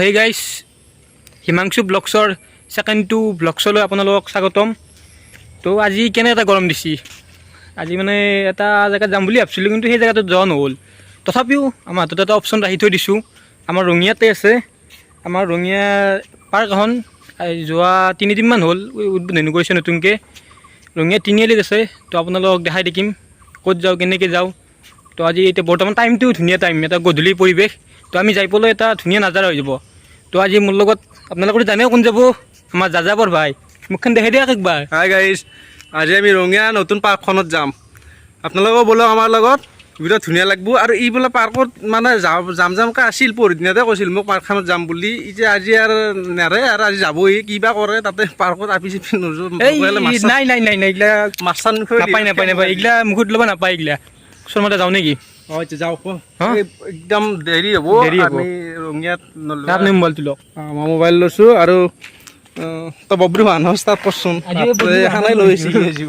হে গাইছ, হিমাংশু ব্লগছৰ ছেকেণ্ডটো ব্লগছলৈ আপোনালোকক স্বাগতম। তো আজি কেনে এটা গৰম দিছি। আজি মানে এটা জেগাত যাম বুলি ভাবছিলোঁ, কিন্তু সেই জেগাটোত যোৱা নহ'ল। তথাপিও আমাৰ হাতত এটা অপশ্যন ৰাখি থৈ দিছোঁ। আমাৰ ৰঙিয়াতে আছে, আমাৰ ৰঙিয়া পাৰ্ক এখন। এই যোৱা 3 দিনমান হ'ল উদ্বোধন কৰিছে নতুনকৈ। ৰঙিয়া তিনিআলিত আছে। তো আপোনালোকক দেখাই থাকিম ক'ত যাওঁ, কেনেকৈ যাওঁ। তো আজি এতিয়া বৰ্তমান টাইমটো ধুনীয়া টাইম, এটা গধূলি পৰিৱেশ। তো আমি যাই পেলাই এটা ধুনীয়া নাজাৰা হৈ যাব। তো আজি মোৰ লগত আপোনালোকৰ জানে কোন যাব, আমাৰ যাযাবৰ ভাই। মুখখন দেখাই দিয়ক একবাৰ। হাই গাইজ, আজি আমি ৰঙিয়া নতুন পাৰ্কখনত যাম। আপোনালোকেও ব'লক আমাৰ লগত, বিৰাট ধুনীয়া লাগব। আৰু ই বোলে পাৰ্কত মানে যাম যাম যামকৈ আছিল, পৰহিদিনাতে কৈছিল মোক পাৰ্কখনত যাম বুলি। এতিয়া আজি আৰু নেৰে আৰু আজি যাবই, কিবা কৰে তাতে পাৰ্কত আপি চাপি এই নাই নাই নাই নাই, এইগিলা মাছ চাছ। নাপায় নাপায় নাপায়, এইগিলা মুখত ল'ব নাপায় এইগিলা। শৰ্মাতে যাওঁ নেকি? অঁ, এতিয়া যাওঁ ক। হা? এই একদম দেৰি হ'ব। দেৰি হ'ব। আমি ৰঙিয়াত নলওঁ। আপুনি মোবাইলটো লওক। মই মোবাইল লৈছোঁ আৰু তই বব্ৰু মানুহ ষ্টাৰ্ট কৰচোন। আজি বব্ৰু এখানাই লৈ আহিছি।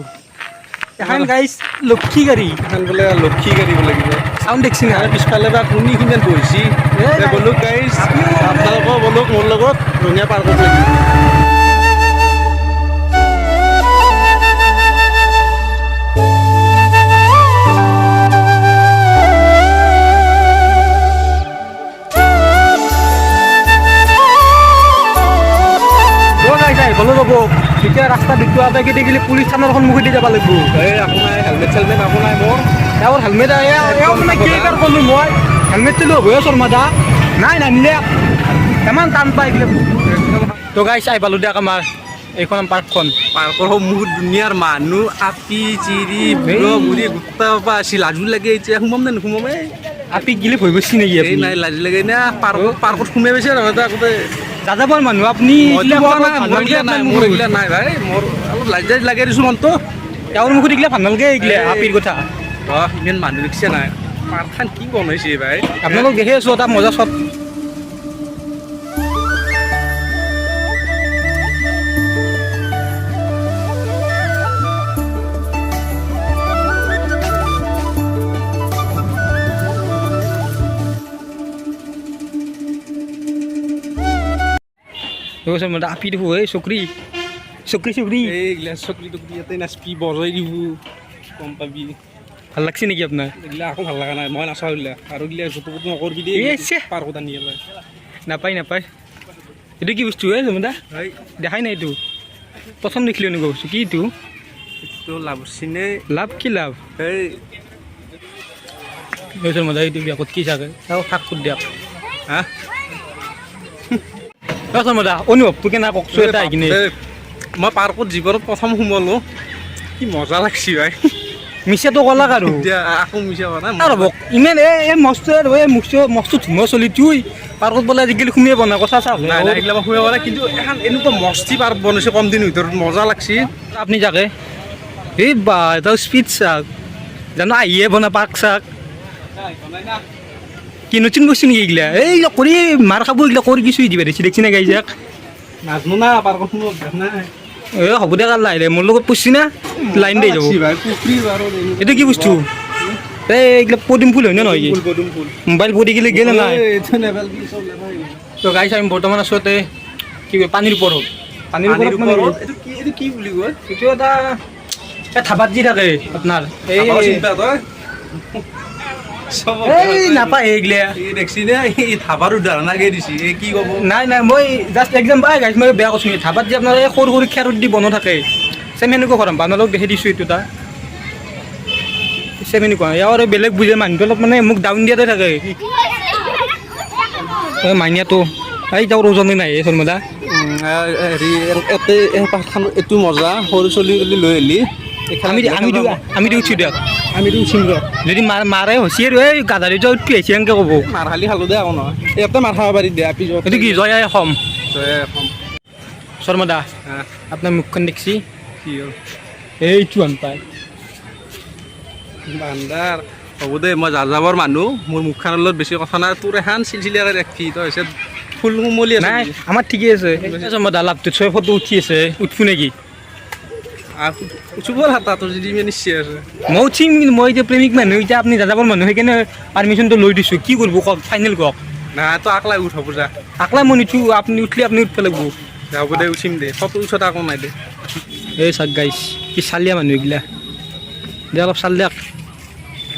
এখন গাইছ লক্ষী গাড়ী। এখন বোলে লক্ষী গাড়ী বোলে কিবা। চাউণ্ড দেখছি না? তাৰে পিছফালে বা কোনি কিমান বহিছি। এই নাই। ব'লক গাইজ, আপোনালোকেও ব'লক মোৰ লগত ৰঙিয়া পাৰ্কত লাগিব। গাইছ, আহি গ'লো ৰ'ব। এতিয়া ৰাস্তা বিটু আগে দেখিলে পুলিচ থানাৰ সন্মুখেদি যাব লাগিব। এই একো নাই, হেলমেট চেলমেট একো নাই মোৰ। তেওঁৰ হেলমেট এওঁ মানে কেইবাৰ ক'লো মই, হেলমেটটো লৈ গৈ শৰ্মা দা নাই নানিলে, ইমান টান পাই এইগিলা বস্তু। তো গাইছ, আহি পালোঁ দিয়ক আমাৰ এইখন পাৰ্কখন। পাৰ্কৰ সন্মুখত দুনিয়াৰ মানুহ, আপি চিৰি বুঢ়া বুঢ়ী গোটা পৰা আছিল। লাজো লাগে এতিয়া, সোমাম নে নোসোমাম এই? আপি গিলে ভয় কৰিছে নেকি এই আপুনি? নাই, লাজ লাগে না। পাৰ্কত সোমাই পাইছে আৰু এটা আগতে। যাযাবৰ মানুহ আপুনি। মইতো এইগিলা কোৱা নাই, ভাল মোৰ নালাগে এইগিলা নাই, আপোনাৰ মোৰ মুখত। এইগিলা নাই ভাই, মোৰ অলপ লাজ লাজ লাগে দিছোঁ মনটো। তেওঁৰ মুখত এইগিলা ভাল নালাগে, এইগিলা এই। আপিৰ কথা। অঁ, ইমান মানুহ দেখিছে নাই? পাৰ্কখন কি বনাইছে ভাই! আপোনালোক দেখি আছোঁ এটা মজা শ্বট। আপি দেখো, এই চকৰি চকৰি চকৰি। এইগিলা চকৰি টকৰি ইয়াতে নাচপি, বজাই দিব, গম পাবি। ভাল লাগছে নেকি আপোনাৰ? এইগিলা একো ভাল লগা নাই, মই নাচাওঁ এইগিলা। আৰু এইগিলা জুতো পুতু নকৰবি দেই। এই ছে। পাৰ্কত আনি পেলাই। নাপায় নাপায়। এইটো কি বস্তু হে জমদা? এই। দেখাই নাই এইটো, প্ৰথম দেখিলোঁ এনেকুৱা বস্তু। কি এইটো? এইটো লাভ চিনে। লাভ কি লাভ? এই। শৰ্মা, এইটো বিয়া ক'ত কি চাগে চাওঁ, শাক ক'ত দিয়ক। হা? শৰ্মা, অনুভৱটো কেনে কওকচোন এটা আহি কিনে। এই, মই পাৰ্কত জীৱনত প্ৰথম সোমালো, কি মজা লাগছি ভাই। মিছাটো ক'লাক আৰু। এতিয়া আকৌ মিছা হোৱা নাই। আৰু বক ইমান এই মস্ত আৰু এই মস্ত মস্ত ধুমুহা চলি তুই পাৰ্কত বোলে আজিকালি সোমিয়ে বনাই কথা চাহ। নাই নাই, এইগিলা মই সোমাব নাই, কিন্তু এখন এনেকুৱা মস্তি পাৰ্ক বনাইছে কম দিনৰ ভিতৰত, মজা লাগছি। আপুনি যাকে এই বা এটা স্পীড চাক জানো আহিয়ে বনা পাৰ্ক চাক। কি নতুন বস্তু নেকি এইগিলা? এই কৰি মাৰ খাব এইগিলা, কৰি কিছু দিবা দিছি দেখছি না গাইজাক। নাজনো না, পাৰ্কত সোমোৱা অভ্যাস নাই। এ হ'ব দে, কাল লাহে মোৰ লগত পুছি না লাইন দি যাব। লাগছি ভাই, পুখুৰী বাৰু। এইটো কি বস্তু? এই এইগিলা পদুম ফুল হয় নে নহয় কি? ফুল, পদুম ফুল। মোবাইল পৰি গেলে গেলে নাই। এই, এইটো নেপালবি, চব লেপাই। তো গাইছ, আমি বৰ্তমান আছোঁ ইয়াতে কি কয় পানীৰ ওপৰত, পানীৰ পানীৰ ওপৰত মানে ওপৰত এইটো কি বুলি কয়? এইটো এটা এই ধাবাত যি থাকে আপোনাৰ এই। এই চিন্তা তই চব। এই নাপায় এইগিলা। এই দেখছি নে, এই ধাবাৰ উদাহৰণ আগে দিছি, এই কি ক'ব। নাই নাই, মই জাষ্ট এক্সাম্পল গাইছ, মই বেয়া কৈছোঁ নেকি? ধাবাত যে আপোনাৰ এই সৰু সৰু খেৰত দি বনোৱা থাকে, চেম সেনেকুৱা ঘৰ আপোনালোক দেখি দিছোঁ। এইটো এটা চেম সেনেকুৱা। ইয়াৰ আৰু বেলেগ বুজে মানুহটো অলপ মানে মোক ডাউন দিয়াতে থাকে। এই মাইনাটো এই তেওঁৰ ওজনে নাই এই শৰ্মদা। হেৰি ইয়াতে এই পাৰ্কখন এইটো মজা, সৰু চলি তুলি লৈ আহিলি। আমি উঠি দিয়ক। আমি উঠিম ৰ। যদি মাৰ মাৰে হৈছে আৰু এই গাধাৰি যোৱা উঠি আহিছে এনেকৈ ক'ব। মাৰ খালি খালো দে, আকৌ নহয়, ইয়াতে মাৰ খাব পাৰি দে পিছত। এইটো কি? জয় আই অসম। জয় অসম। শৰ্মদা। হা? আপোনাৰ মুখখন দেখছি। কি হ'ল? এইটো আন পায়। বান্দাৰ হ'ব দে, মই যাযাবৰ মানুহ, মোৰ মুখখনৰ লগত বেছি কথা নাই। তোৰ এখন চিলচিলিয়াকে ৰাখি তই হৈছে ফুল কোমলি আছে। নাই, আমাৰ ঠিকেই আছে শৰ্মদা। লাভটোত ছয় ফটো উঠি আছে, উঠবো নেকি? উঠিব হাতা তোৰ যদি ইমান ইচ্ছা আছে। মই উঠিম, কিন্তু মই এতিয়া প্ৰেমিক মানুহ, এতিয়া আপুনি যাযাবৰ মানুহ, সেইকাৰণে পাৰ্মিশ্যনটো লৈ দিছোঁ। কি কৰিব কওক, ফাইনেল কওক। না, তো আকলাই উঠাব যা। আকলাই মই নুঠো, আপুনি উঠলি আপুনি উঠব লাগিব। যাব দে, উঠিম দে। ফটো উঠত আকৌ নাই দে। এই চাক গাইছ, কি চালিয়া মানুহ এইগিলা। দে অলপ চাল দিয়ক।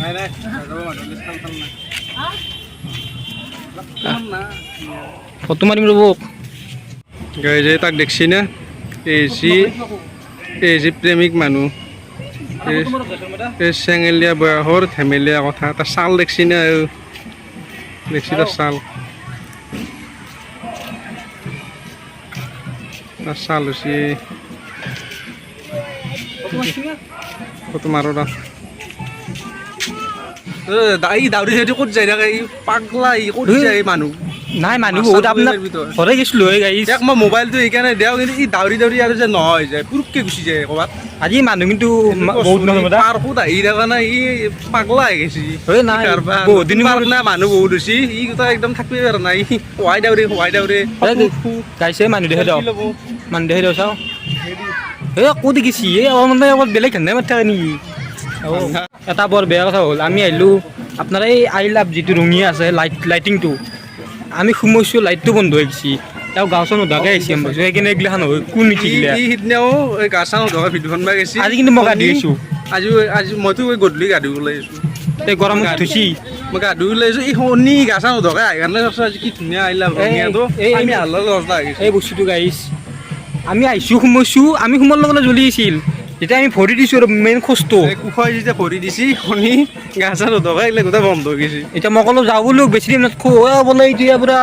নাই নাই, ফটো মাৰিম ৰ'ব। গাইজ, এই তাক দেখছি না, এই যি প্ৰেমিক মানুহ, এই চেঙেলীয়া বয়সৰ ধেমেলীয়া কথা। তাৰ ছাল দেখছি না, দেখছি তাৰ ছাল, তাৰ ছাল হৈছে ফটো মাৰো। ই দাউৰি চাউৰি ক'ত যায় থাকে, ই পাগলা, ই ক'ত যায় মানুহ? নাই, মানুহ বহুত। আপোনাক ঘৰে গৈছিলোঁ হয় গাইজ। ইয়াক মই মোবাইলটো সেইকাৰণে দিওঁ, কিন্তু ই দাউৰি দাউৰি আৰু যে নহয় যায়, পুৰুককে গুচি যায় ক'ৰবাত। আজি মানুহ কিন্তু বহুত মানুহ। পাৰ্কত আহি থকা নাই, ই পাগলা হৈ গৈছে। নাই, বহুত দিন না মানুহ বহুত হৈছে, ই গোটেই একদম থাকিব পৰা নাই। হোৱাই দাউৰি, হোৱাই দাউৰি। গাইছে, মানুহ দেখে দিয়ক, মানুহ দেখে দিয়ক, চাওঁ। এই ক'ত গেছি? এই মানে অলপ বেলেগ ধান্দা মাৰি থাকে নেকি? এটা বৰ বেয়া কথা হ'ল, আমি আহিলোঁ আপোনাৰ এই I love যিটো ৰঙীয়া আছে লাইট, লাইটিংটো, আমি সোমাইছোঁ, লাইটটো বন্ধ হৈ গৈছে। তেওঁ গাঁও চাওঁ নোধোৱাকৈ আহিছে, আমি ভাবিছোঁ সেইকাৰণে এইগিলাখান হয় কোন নেকি। ই সিদিনাও এই গা চা নোধোৱাকৈ ভিডিঅ' বনাব গৈছে। আজি কিন্তু মই গা ধুই আহিছোঁ। আজি আজি মইতো গধূলি গা ধুই ওলাই আহিছোঁ। এই গৰমত ধুইছি? মই গা ধুই ওলাই আহিছোঁ। ই শনি গা চা নোধোৱাকৈ আহি কাৰণে আজি কি ধুনীয়া আহিলা ৰঙীয়াটো, আমি হাল্লা অৱস্থা হৈ গৈছে। এই বস্তুটো গাইছ, আমি আহিছোঁ, সোমাইছোঁ, আমি সোমোৱাৰ লগে লগে জ্বলি আছিল। যেতিয়া আমি ভৰি দিছোঁ আৰু মেইন খোজটো কুশাই যেতিয়া ভৰি দিছি, শনি গা চা নোধোৱাকৈ এইবিলাক গোটেই বন্ধ হৈ গৈছে। এতিয়া মই ক'লো যাওঁ বোলো, বেছি দিন নাথাকো বোলে, এতিয়া পুৰা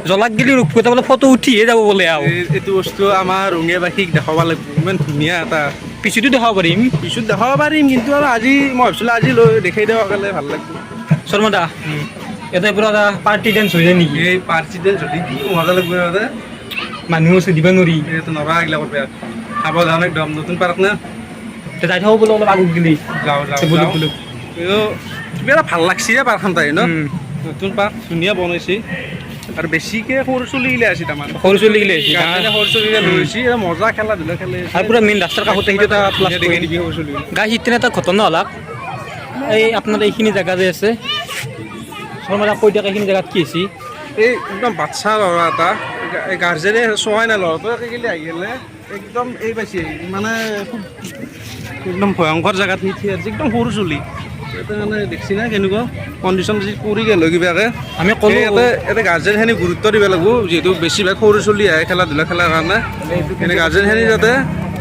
জ্বলাক গেলি ৰখব, এটা বোলে ফটো উঠিহে যাব বোলে আৰু। এইটো বস্তু আমাৰ ৰঙীয়াবাসীক দেখাব লাগিব, ইমান ধুনীয়া এটা। পিছতো দেখাব পাৰিম। পিছত দেখাব পাৰিম, কিন্তু আৰু আজি মই ভাবিছিলোঁ আজি লৈ দেখাই দিব গ'লে ভাল লাগিব। শৰ্মা দা, ইয়াতে পুৰা এটা পাৰ্টি ডেন্স হৈ যায় নেকি? এই পাৰ্টি ডেন্স যদি কি মজা লাগিব ইয়াতে। মানুহ আছে, দিবা নোৱাৰি। এইটো নৰা, এইগিলা কৰবে সাৱধান, একদম নতুন পাৰ্ক না। যাই থাকো বোলো অলপ আগত গেলি। যাওঁ যাওঁ। বোলো বোলো। কিবা এটা ভাল লাগছি যে পাৰ্কখন তাই ন, নতুন পাৰ্ক ধুনীয়া বনাইছে আৰু বেছিকে সৰু চলিগিলা আছে তাৰমানে। সৰু চলিগিলা আছে। সৰু চলিগিলা লৈ আহিছে, মজা খেলা ধূলা খেলে। আৰু পুৰা মেইন ৰাস্তাৰ কাষতে, সেইটো এটা প্লাছ। দেখি দিবি সৰু চলিগিলা। গাইছ, সিদিনা এটা ঘটনা হলাক। এই আপোনাৰ এইখিনি জেগা যে আছে, শৰ্মা কৈ দিয়ক, এইখিনি জেগাত কি হৈছে? এই একদম বাচ্ছা ল'ৰা এটা, এই গাৰ্জেনে চোৱাই নাই ল'ৰাটো, গেলি আহি গ'লে একদম এই পাইছে, মানে খুব একদম ভয়ংকৰ জেগাত নিথি আছে, একদম সৰু চুলি এটা। মানে দেখছি না কেনেকুৱা কণ্ডিশ্যন যি পৰি গ'ল কিবাকে। আমি ক'লো। ইয়াতে ইয়াতে গাৰ্জেনখিনি গুৰুত্ব দিব লাগিব, যিহেতু বেছিভাগ সৰু চলি আহে খেলা ধূলা খেলাৰ কাৰণে। এনে গাৰ্জেনখিনি যাতে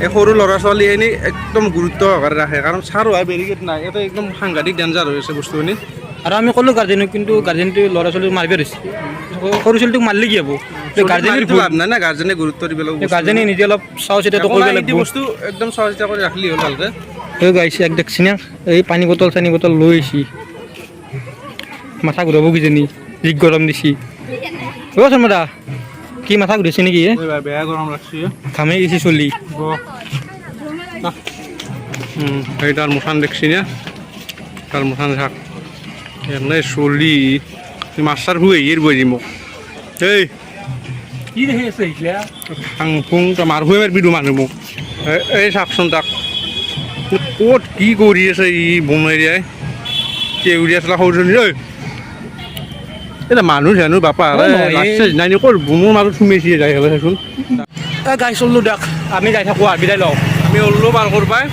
এই সৰু ল'ৰা ছোৱালীখিনি একদম গুৰুত্ব সহকাৰে ৰাখে, কাৰণ চাৰো বেৰিকেড নাই, ইয়াতে একদম সাংঘাতিক ডেঞ্জাৰ হৈ আছে বস্তুখিনি। আৰু আমি ক'লো গাৰ্জেনক, কিন্তু গাৰ্জেনটো ল'ৰা ছোৱালীক মাৰিব ধৰিছে। সৰু ছোৱালীটোক মাৰিলে কি হ'ব? গাৰ্জেনৰ লাভ নাই না, গাৰ্জেনে গুৰুত্ব দিব লাগিব। গাৰ্জেনে নিজে অলপ চোৱা চিতাটো কৰিব লাগিব। বস্তু একদম চোৱা চিতা কৰি ৰাখিলে হ'ল ভালকে। এই গাইছে, এক দেখছি না, এই পানী বটল চানী বটল লৈ আহিছি, মাথা ঘূৰাব কিজানি, যি গৰম দিছি। অ' শৰ্মা, কি মাথা ঘূৰাইছে নেকি? বেয়া গৰম লাগছি। ঘামে গৈছে চলি। এই তাৰ মুখান দেখছি না, তাৰ মুখান থাক, এনে চলি মাছাৰ শুই আহিৰ বহি মোক এই। কি দেখি আছে এইগিলা? ফাং ফুং তই মাৰ শুই মাৰিবি মানুহ মোক। এই চাওকচোন তাক, ক'ত কি কৰি আছে ই, বনাই দিয়াই কেউৰিয়া চলা সৰু ছোৱালী। ঐ, এতিয়া মানুহ জানো বাপা নাই, ক'ত মোৰ মাজত সোমাইছে যাই পেলাই চাচোন। গাই চললো দিয়ক, আমি যাই থাকোঁ আৰু বিদায় লওঁ। আমি ওললো পাৰ্কৰ পাই,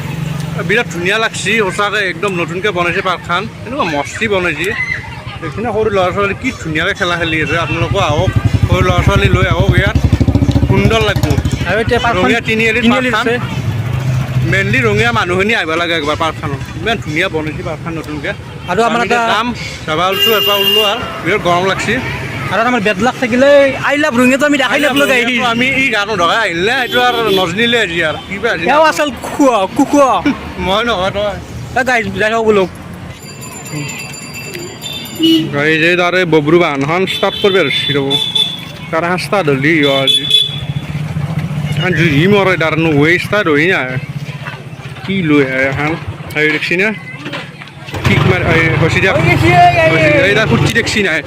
বিৰাট ধুনীয়া লাগছি সঁচাকৈ। একদম নতুনকৈ বনাইছে পাৰ্কখন, এনেকুৱা মস্তি বনাইছে। দেখিনে সৰু ল'ৰা ছোৱালী কি ধুনীয়াকৈ খেলা খেলি আছে। আপোনালোকো আহক, সৰু ল'ৰা ছোৱালী লৈ আহক, ইয়াত সুন্দৰ লাগিব। আৰু এতিয়া ৰঙিয়া তিনিআলিত। আছে। মেইনলি ৰঙিয়া মানুহখিনি আহিব লাগে একবাৰ পাৰ্কখনত, ইমান ধুনীয়া বনাইছে পাৰ্কখন নতুনকৈ। আৰু আমাৰ এটা যাম যাবা ওলছোঁ, এবাৰ ওললো আৰু বিৰাট গৰম লাগছে। আৰু আমাৰ বেড লাক থাকিলে I love ৰঙিয়াটো আমি দেখাই নাপালোঁ গাড়ী। আমি ই গান নধৰা আহিলে সেইটো আৰু নজনিলে আজি আৰু কিবা আজি। এওঁ আচল কুকুৰ কুকুৰ। মই নহয়, তই। গাড়ী যাই থাকোঁ বোলো। গাড়ী যে তাৰে বব্ৰু বাহনখন ষ্টাৰ্ট কৰিব ধৰছি ৰ'ব, তাৰ এখন ষ্টাৰ্ট হ'লি আজি এখন জুই মৰে, তাৰ নোহোৱাই ষ্টাৰ্ট হৈ নাই। কি লৈ আহে এখন, হেৰি দেখছি না, কিক মাৰ হচি দিয়ক। এই তাৰ ফুৰ্তি দেখছি নাই?